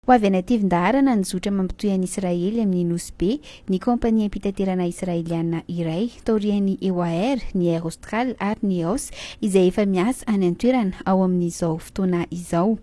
Ho avy hanatevin-daharana ny zotra mampitohy an'i Israely amin'ny Nosy Be ny kaompaniam-pitaterana israeliana iray, taorian'ny Ewa Air, ny Air Austral ary ny Eos izay efa miasa any an-toerana ao amin'izao fotoana izao.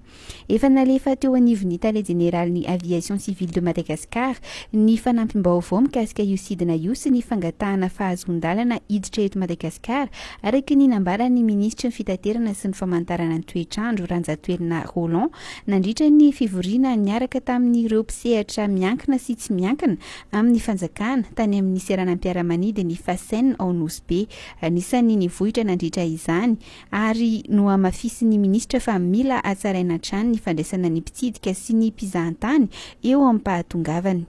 Efa nalefa teo anivon'ny tale jeneralin'ny Aviation Civile de Madagascar ny fanampim-baovao mikasika io sidina io sy ny fangatahana fahazoan-dalana hiditra eto Madagasikara, araka ny nambaran'ny minisitry ny Fitaterana sy ny famantarana ny toetr'andro, Ranjatoelina Roland, nandritra ny fivoriana niaraka tamin'ireo mpisehatra miankina sy tsy miankina amin'ny fanjakana tany amin'ny seranam-piaramanidin'i Fascène ao Nosy Be. Anisan'ny nivoitra nandritra izany ary nohamafisin'ny minisitra fa mila hatsaraina hatrany ny fandraisana ny mpitsidika sy ny mpizahantany eo am-pahatongavany.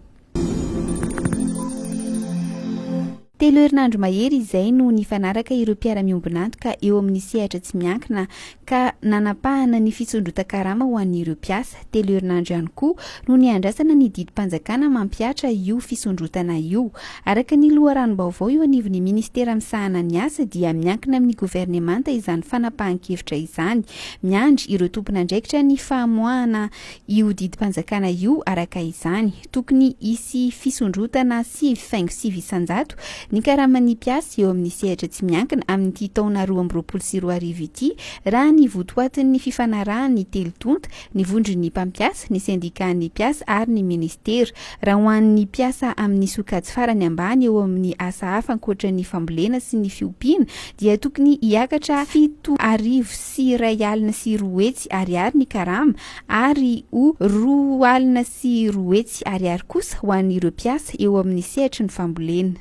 Telo herinandro mahery izay no nifanaraka ireo mpiara-miombon'antoka eo amin'ny sehatra tsy miankina ka nanapahana ny fisondrotan-karama ho an'ireo mpiasa. Telo herinandro ihany koa no niandrasana ny didim-panjakana mampihatra io fisondrotana io. Araka ny loharanom-baovao eo anivon'ny minisitera misahana ny asa dia miankina amin'ny governemanta izany fanapahan-kevitra izany. Miandry ireo tompon'andraikitra ny famoahana io didim-panjakana io araka izany. Tokony hisy fisondrotana 9.9% ny karaman'ny mpiasa eo amin'ny sehatra tsy miankina amin'ity taona 2022 ity, raha ny votoatin'ny fifanarahan'ny telo tonta, ny vondron'ny mpampiasa, ny sendikan'ny mpiasa ary ny minisitera. Raha ho an'ny mpiasa amin'ny sokajy farany ambany eo amin'ny asa hafa ankoatra ny fambolena sy ny fiompiana dia tokony hiakatra 271,200 ariary ny karama ary ho 220 ariary kosa ho an'ireo mpiasa eo amin'ny sehatry ny fambolena.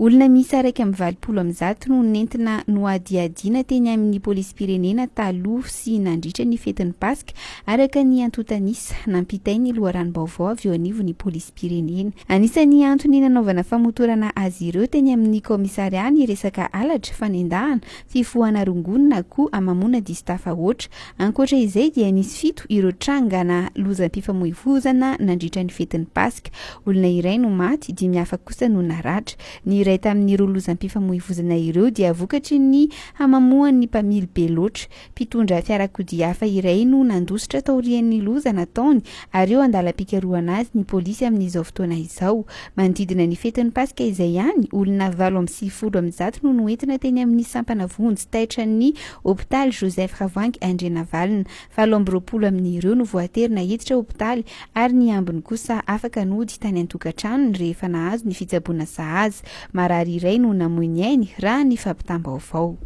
Olona miisa 181 no nentina nohadihadiana teny amin'ny polisim-pirenena taloha sy nandritra ny fetin'ny Paska, araka ny antontan'isa nampitain'ny loharanom-baovao avy eo anivon'ny polisim-pirenena. Anisan'ny antony nanaovana famotorana azy ireo teny amin'ny kaomisarià ny resaka halatra, fanendahana, fifohana rongony na koa hamamoana diso tafahoatra. Ankoatra izay dia nisy fito ireo trangana lozam-pifamoivoizana nandritra ny fetin'ny Paska. Olona iray no maty, dimy hafa kosa no naratra. Ny iray tamin'ireo lozam-pifamoivoizana ireo dia vokatry ny hamamoan'ny mpamily be loatra. Mpitondra fiarakodia hafa iray no nandositra taorian'ny loza nataony ary eo an-dalam-pikarohana azy ny polisy amin'izao fotoana izao. Manodidina ny fetin'ny Paska izay ihany, olona 198 no noentina teny amin'ny sampana vonjy taitran'ny hopitaly Joseph Ravoahangy Andrianavalona. 28 amin'ireo no voatery naiditra hopitaly ary ny ambiny kosa afaka nody tany an-tokantranony rehefa nahazo ny fitsaboana sahaza. Marary iray no namoy ny ainy, raha ny fampitam-baovao.